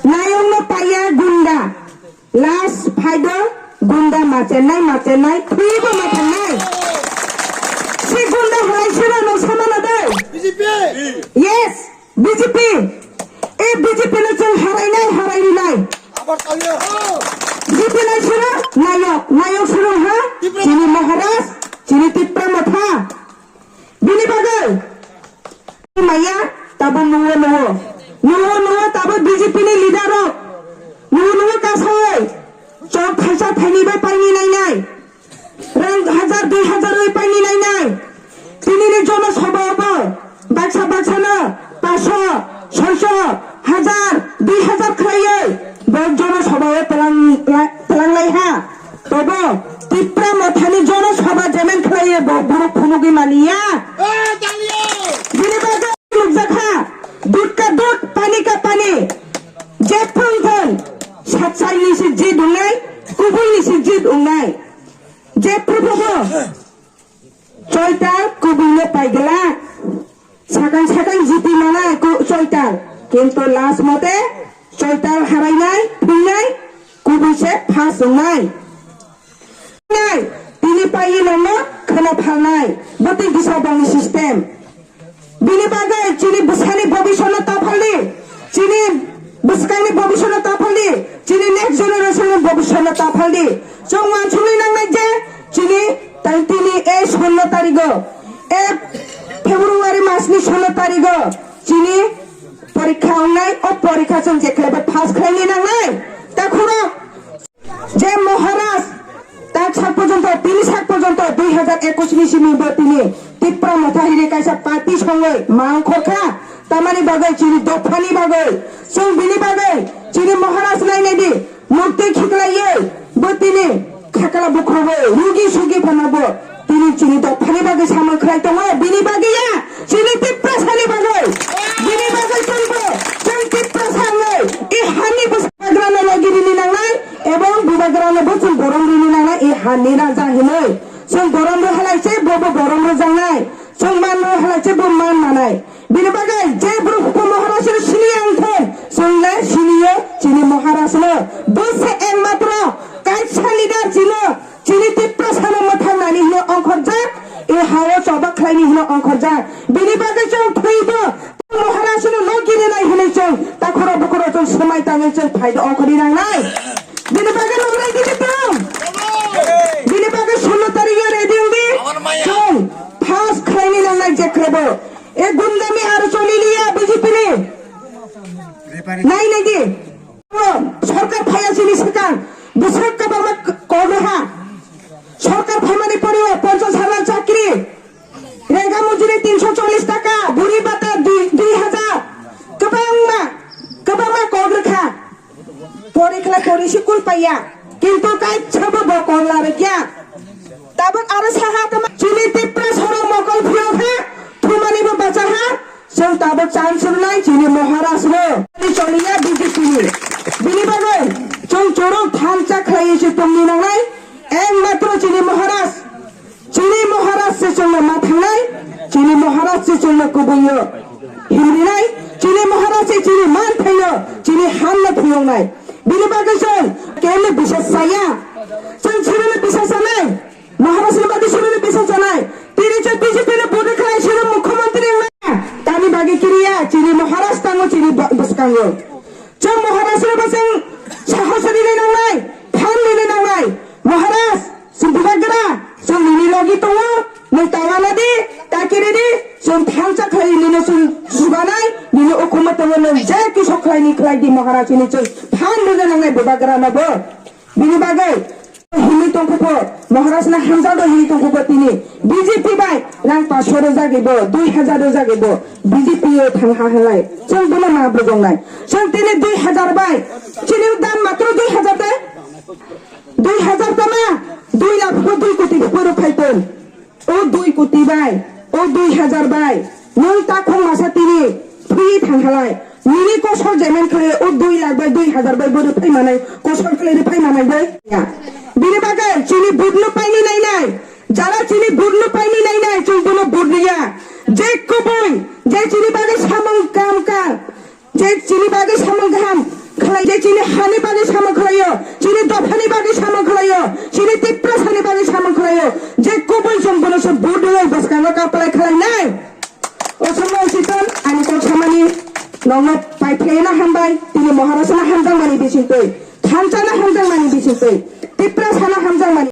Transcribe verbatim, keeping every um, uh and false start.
Nayokno paiya gunda. Last phaido gunda machenai, machenai, thwibo machenai. Si gunda halai sira no samana dai. B J P. Yes, B J P. E B J P no chwng harainai, harairinai. Abar tanya. B J P no sira nayok, nayok sira ha. Tipra. Chini Maharaj, chini Tipra Motha. Bini bagwi maya tabo nuwo nuwo. Nuwo nuwo tabo B J P ni leader rok. Nuwo nuwo kasawai. Chok thaisa thaini bai paini nainai. Rang hajar dui hajar bai paini nainai. Tini ni jono soba obo. Baksa baksa no paso, soiso, hajar, dui hajar khlaiwi. Bo jono soba o tlang, tlang lai ha. Tobo Tipra Mothani jono sabha jemen khlaiwi bo borok phunugwi maniya. Bini bagwi nukjakha, dud ka dud, pani ka pani. Je phung thun, sachai ni se jit wngnai, kubui ni se jit wngnai. Je phuru bo choital kubui no paiglak. Sakang sakang jiti manai ku choital, kintu last mote choital harainai, thwinai, kubui se pass wngnai. Nai, tini paiwi nangno khwna phalnai, bwtwi bisa bongni system. Bini bagwi chini bwsani bobiswrno ta phaldi, chini bwskangni bobiswrno ta phaldi, chini next generation ni bobiswrno ta phaldi. Chwng wansukni nangnai je chini tini e solo tarigo, e February masni solo tarigo chini porikha wngnai, o porikha chwng je khlaiba pass khlaini nangnai. Takhurok je Maharaj tak sak porjonto, tini sak porjonto dui hajar ekush ni simi bo tini Tipra Motha hini kaisa party songwi mang khorkha, tamani bagwi chini dophani bagwi chwng bini bagwi chini Maharaj nainai di. Murti khiklaiwi bo tini khakla bukhrogo rugi sugi phano bo tini chini dophani bagwi samung khlai tongo, bini bagwi ya, chini Tiprasani bagwi, bini bagwi chwngbo chwng Tiprasa wngwi i hani bwsagrano logi rini nangnai ebong bubagrano bo chwng borom rini nangnai, i hani raja hinwi chwng borom rw halai se bobo borom rwjaknai, chwng man rw halai se bo man manai. Bini bagwi je borok Maharaj no sini ang thon, chwng le siniyo chini Maharaj no. Bo se ekmatro kaisa leader chino, chini Tiprasa no mwthang nani hino ongkhorjak, e hao choba khlaini hino ongkhorjak. Bini bagwi chwng thwibo Maharaj no logi rinai hinwi chwng takhoro bukhoro chwng swmai tangwi chwng phaido ongkhorwi nangnai. Bini bagwi nuknai dini tong. Bini bagwi solo tarigo ready wngdi. Chwng pass khlaini nangnai je khlaibo. E gundami aro choli liya B J P ni. Nai nai di. Sorkar phaiya sini swkang. Bwswk kwbangma k-, kok rwha. Sorkar phaimani pore o ponchash hajar chakri. Rega mujuri tinsho chollish taka. Buri bata dui, dui hajar. Kwbangma, kwbangma kok rwkha. Pori khlai pori sikul paiya. Kintu kaisa bo bo kok la rwkya. Tabuk aro saha tama chini Tiprasa rok mokol phiyok ha, thumani bo bacha ha, chwng tabuk chance rwnai chini Maharaj rok. Ani choliya B J P ni. Bini bagwi chwng chorok thansa khlaiwi se tongni nangnai, ekmatro chini Maharaj. Chini Maharaj se chwngno ma thangnai, chini Maharaj se chwngno kubuio himrinai, chini Maharaj se chini man thaino, chini hamno phiyoknai. Bini bagwi chwng kemni bisas chaya. Chwng chini bisas chanai. Maharaj ni bagwi suri ni bisa chanai. Tini je B J P ni budi khlai suri mukhyamantri wngna. Tani bagwi kiriya chini Maharaj tango chini ba-, bwskango. Chwng Maharaj ni bwswng sahos rini nangnai, phan rini nangnai. Maharaj, chwng bubagra, chwng nini logi tongo, nwng tawana di, takiri di, chwng thansa khlai nini chwng subanai, nini ukumo tongo nwng je kisu khlai ni khlai di Maharaj ni chwng phan rini nangnai bubagra no bo. Bini bagwi himwi tongkhupo, Maharaj na hamjado himwi tongkhupo tini B J P bai rang paanch sho rwjagwi bo, dui hajar rwjagwi bo B J P o thang ha halai. Chwng bono ma bujongnai. Chwng tini dui hajar bai. Chini dam matro dui hajar de. Dui hajar tama, dui lakh pho dui koti pho rw phai ton. O dui koti bai, o dui hajar bai, nwng takhuk masa tini thwi thang halai. Nini kosol jemen khlai o dui lakh bai, dui hajar bai bo rwphai manai, kosol khlai rwphai manai bai. Ya. Bini bagwi chini vote no paini nainai. Jara chini vote no paini nainai, chwng bono vote riya. Je kubui, je chini bagwi samung kam ka, je chini bagwi samung kaham, Nai, Osomno Chiton, ani kok samani nongno paithayana hambai, tini Maharashtra hamjakmani bisingtwi, thansa no hamjakmani bisingtwi, Tiprasa no hamjakmani.